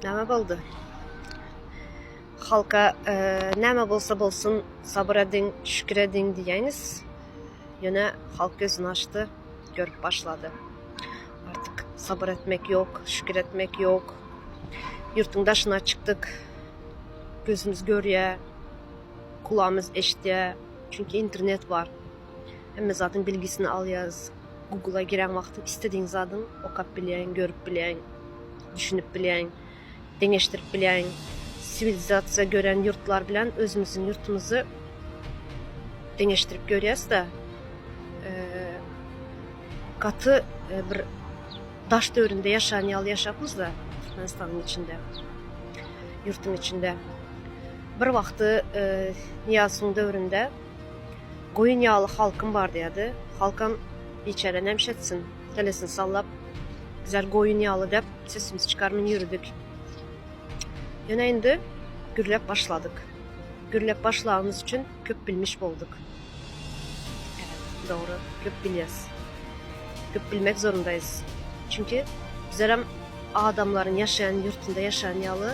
Näme boldy? Halka näme bolsa bolsun sabyr ediň, şükür ediň diýýäňiz. Ýöne halk gözüni açdy, görüp başlady. Artyk sabyr etmek ýok, şükür etmek ýok. Ýurtuň daşyna çykdyk. Gözümiz görýär, kulagymyz eşidýär. Çünki internet bar. Hemme zadyň bilgisini alýarys. Google-a giren wagtyň isledigiň zadyň okap bilýäň, görüp bilýäň, düşünip bilýäň, deňeşdirip bilýäň. Siwilizasiýa gören ýurtlar bilen özümiziň ýurtumyzy deňeşdirip görýäs-de, gaty bir daş döwründe ýaşan ýaly ýaşapmyz-da Türkmenistanyň içinde, ýurtuň içinde. Bir wagty Nyýazowyň döwründe Goýun ýaly halkym bar diýýärdi. Halkam biçäre nämiş etsin, kellesini sallap, Bizler goýun ýaly dep, sesimizi çykarman ýörüdik. Ýöne indi gürläp başladyk. Gürläp başlanymyz üçin köp bilmiş bolduk. Evet, dogry, köp bilýäs. Köp bilmek zorundaýys. Çünki bizlerem adamlaryň ýaşaýan ýurtunda ýaşaýan ýaly,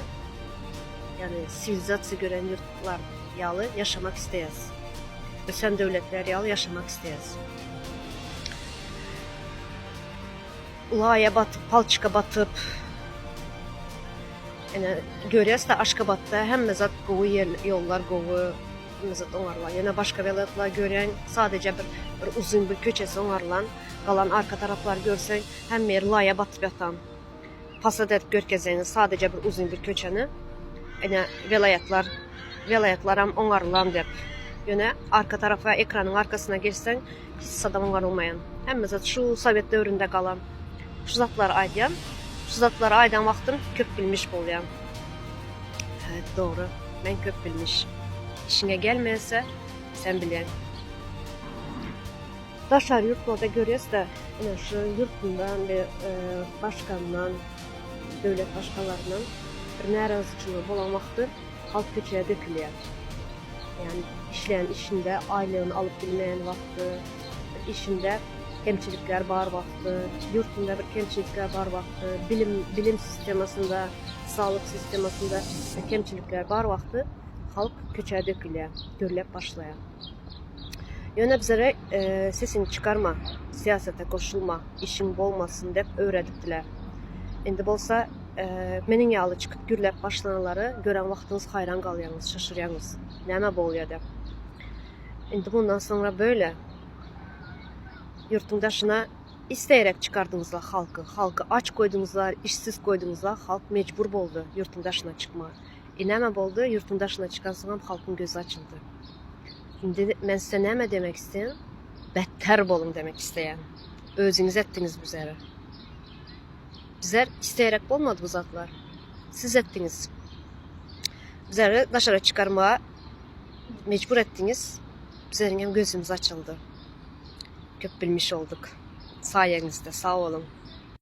ýagny siwilizasiýa gören ýurtlar ýaly ýaşamak isleýäs. Ösen döwletler ýaly ýaşamak isleýäs. Laýa batyp, palçyka batyp, ine görýäs-de Aşgabatda hemme zat gowy ýer, ýollar gowy, hemme zat oňarylan. Ýöne başga welaýatlar görýäň, sadeje bir bir uzyn bir köçesi oňarylan, galan arka taraplary görseň, hemme ýer laýa batyp ýatan. Fasad edip görkezseňiz sadeje bir uzyn bir köçeni, ine welaýatlar, welaýatlaram oňarylan dep. Ýöne arka tarapa ekranyň arkasyna geçseň hiç zadam oňarylmaýan. Hemme zat şu sowet döwründe galan. Şu zatlary aýdýan. Şu zatlary aýdan wagtym köp bilmiş bolýan. Evet dogry. Men köp bilmiş. Işiňe gelmese sen bilýäň. Daşary ýurtlarda görýäs-de, ine şu ýurtyndan we başkandan, döwlet başkanlaryndan bir närazyçylygy bolan wagty halk köçä dökülýär. Ýagny işleýän işinde aýlygyny alyp bilmeýän wagty, bir işinde kemçilikler bar wagty, ýurtunda bir kemçilikler bar wagty, bilim bilim sistemasynda, saglyk sistemasynda bir kemçilikler bar wagty halk köçä dökülýär, gürläp başlaýar. Ýöne bizlere sesiňi çykarma, syýasata goşulma, işiň bolmasyn dep öwredipdiler. Indi bolsa meniň ýaly çykyp gürläp başlanalary gören wagtyňyz haýran galýaňyz, şaşyrýaňyz. Näme bolýa dep. Indi mundan soňra böyle. Ýurtuň daşyna isleýerek çykardyňyzlar halky. Halky aç goýduňyzlar, işsiz goýduňyzlar, halk mejbur boldy ýurtuň daşyna çykmaga. E näme boldy? Ýurtuň daşyna çykansoňam halkyň gözi açyldy. Indi men size näme demek isleýän? Better boluň demek isleýän. Özüňiz etdiňiz bu zeri. Bizler isleýerek bolmady bu zatlar. Siz etdiňiz. Bizleri daşara çykarmaga mejbur etdiňiz. Bizleriň hem gözümiz açyldy. Köp bilmiş olduk. Saýeňizde sag boluň.